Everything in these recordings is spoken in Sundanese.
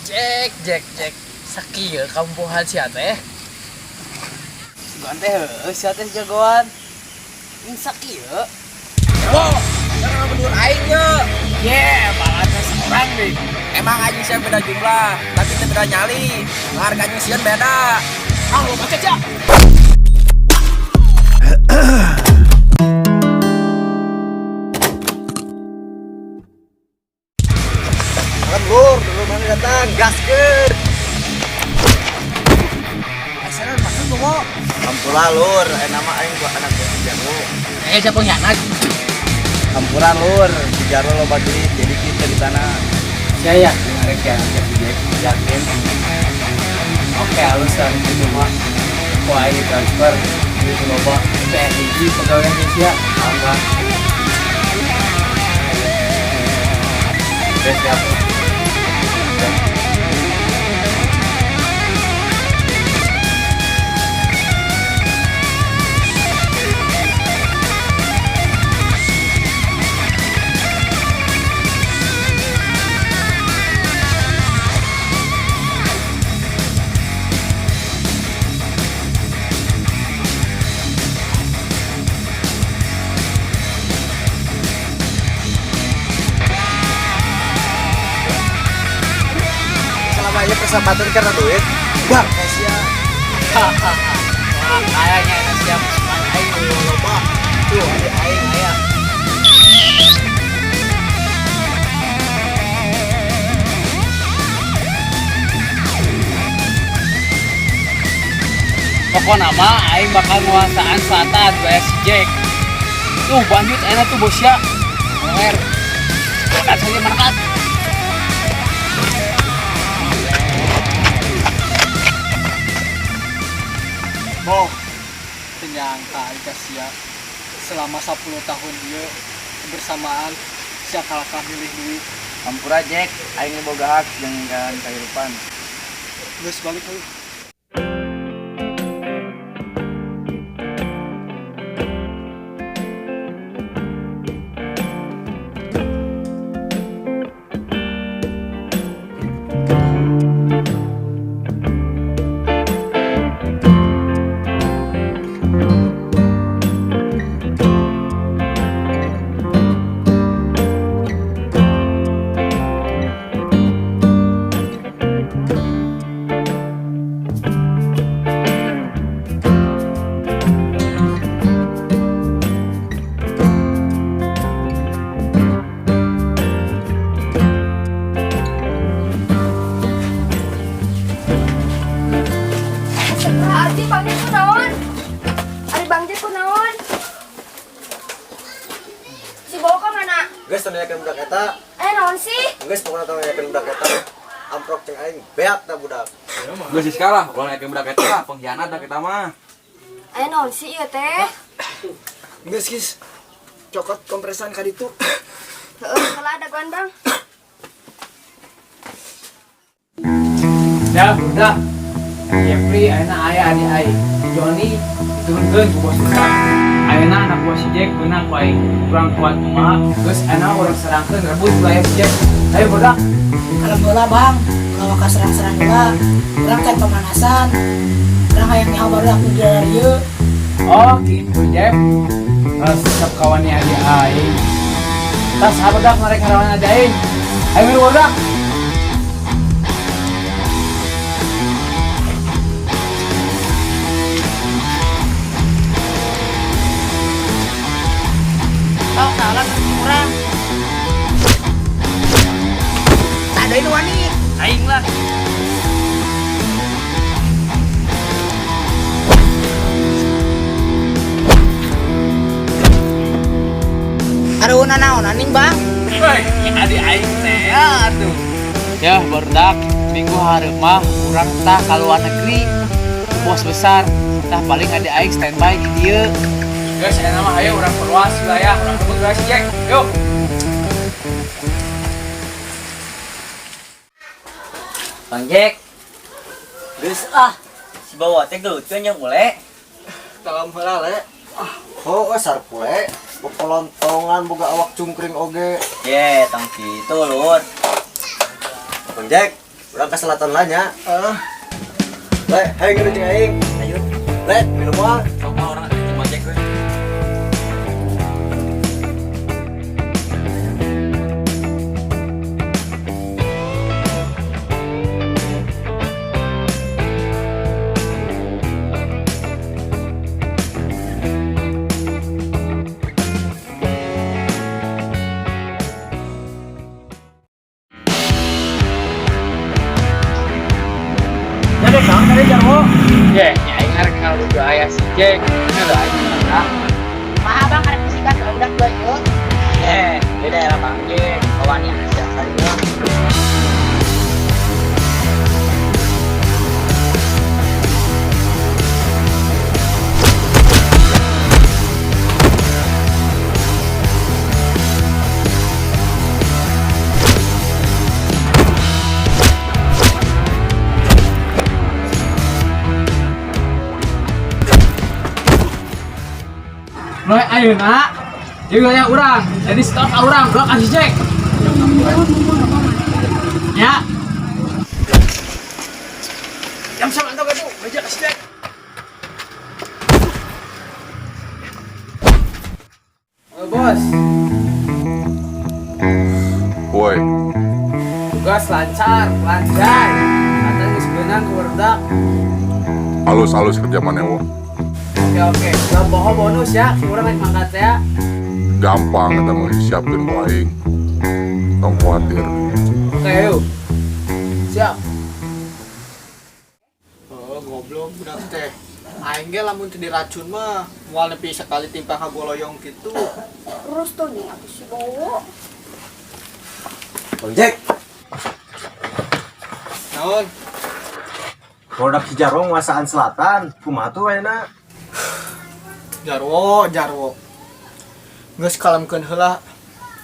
Jack, Jack, Jack. Sakieu kampuhan sia teh. Sugan teh heueuh sia teh jagoan. Ini sakieu. Wow, jangan bedur aing ye. Ye, balasnya seorang nih. Emang anjing sia beda jumlah, tapi teu beda nyali. Harga anjing sieun beda. Ah, lo baca, Cak. Makan lur, dulu mana datang, gaskeun. Asaran makan bobo. Hampura lur, nama aing gua anak buah si Jarwo. Eh, siapa pengkhianat? Hampura lur, si Jarwo loba duit, jadi kita di tanah. Saya yakin arek ya, si Jack yakin. Oke, halus lah itu mah. Ku aing transfer duit loba TNI pegawai Indonesia. Tambah. Oke, siap. Selama ini persahabatan karena duit, bang, sia. Hahaha. Wah, kayaknya enak siap semuanya aing loba. Tuh, ada aing aya. Pokoknya mah aing bakal nguasaan selatan bayar si Jack. Tuh lanjut enak tuh bos ya. Mer. Makan saja makan. Boh, ternyata aing sia selama 10 tahun dia kebersamaan sia kalahkah milih duit. Hampura Jack, aing boga hak jeung jalan kehidupan. Geus balik euy. Astagfirullahaladzim, Bang Jack kunaon? Ari Bang Jack kunaon? Si Bowo ka mana? Geus teu nanyakeun budak eta, Eh, naon sih? geus pokona teu nanyakeun budak eta. Amprok ceng aing, beak ta budak. Geus sih kalah, ulah naikeun budak eta, pengkhianat dah kita mah. Eh, naon sih ieu teh? Geus geus. Cokot kompresan ka ditu. Heeh, kalau ada guan, Bang. Ya, udah. Jeffrey, ayeuna aya adik aing. Johnny diturunkeun ku bos besar. Ayeuna anak buah si Jack beunang ku aing. Kurang kuat kumaha, geus ayeuna urang serangkeun rebut wilayah si Jack. Ayo budak. Kalau bola bang, kalau ka serang-serang bola, urang kan pemanasan. Urang hayang nyaho baru aku di ieu. Oh, gitu Jeff. Resep kawannya adik aing. Tas budak mereka rawan adik aing. Ayo milu budak. Oh, salah urang. Ada ini wani. Aing lah. Aduh, naon aning bang. Woi, adik aing teh atuh. Ya, barudak minggu hareup mah urang tah ka luar negeri. Bos besar, tah paling adik aing standby di dieu. Guys, ayeuna mah ayo urang perluas wilayah, urang rebut wilayah si Jack. Yuk. Bang Jack. Geus ah, si Bowo teh gelut jeung ule. Dalam heula le. Ah, oh, sarpule. Pepelontongan boga awak cungkring oge. Ye, tong kitu lur. Bang Jack, Urang ke selatan lah nya. Eh, Le, hayu ngilu jeung aing. Ayo. Le, minum moal. Sok mah urang jeung Bang Jack we. Jadi kamu tadi Jarwo. Ye, nya aing arek kalau udah aya si Jack. Ini udah aing ah. Mah abang karek disikat ka budak dua ieu. Eh, beda ya Bang Jack. Kawannya aja kali ya. Mulai ayeuna jeung aya urang. Jadi stop urang, blok ka si Jack. Ya. Jam sama antok atuh, meja ka si Jack. Oh, bos, Woi, tugas lancar, lancar. Kata geus beunang ku barudak. halus-halus kerja mana wo? Oke oke, gak bohong bonus ya, si urang naik mangkat ya. Gampang kita mau disiapin ku aing. Tong khawatir. Oke, yuk. Siap. oh, goblok budak teh. Aing ge lamun teu diracun mah moal nepi sekali timpang kagoloyong kitu. Terus tuh nih aku si Bowo. Bang Jack, Naon? produk si Jarwo nguasaan selatan. Kumaha tuh ayeuna? Jarwo, Jarwo. Geus kalemkeun heula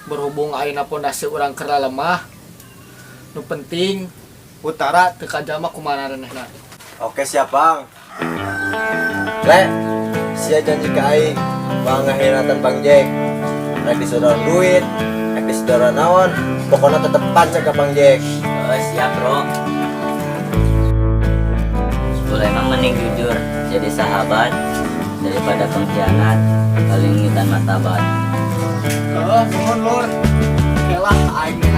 berhubung ayeuna pondasi urang keur lemah. Nu penting utara teu kajama kumaranehna. Oke siap bang. Le, sia janji ke aing, bang ngakhianatan Bang Jack. Rek disodoran duit, rek disodoran naon, pokoknya tetep pancet ke Bang Jack. Oh, siap, Bro. Boleh emang mending jujur jadi sahabat daripada pengkhianat paling ngitan martabat. Heeh, nuhun lur. Oke lah aing.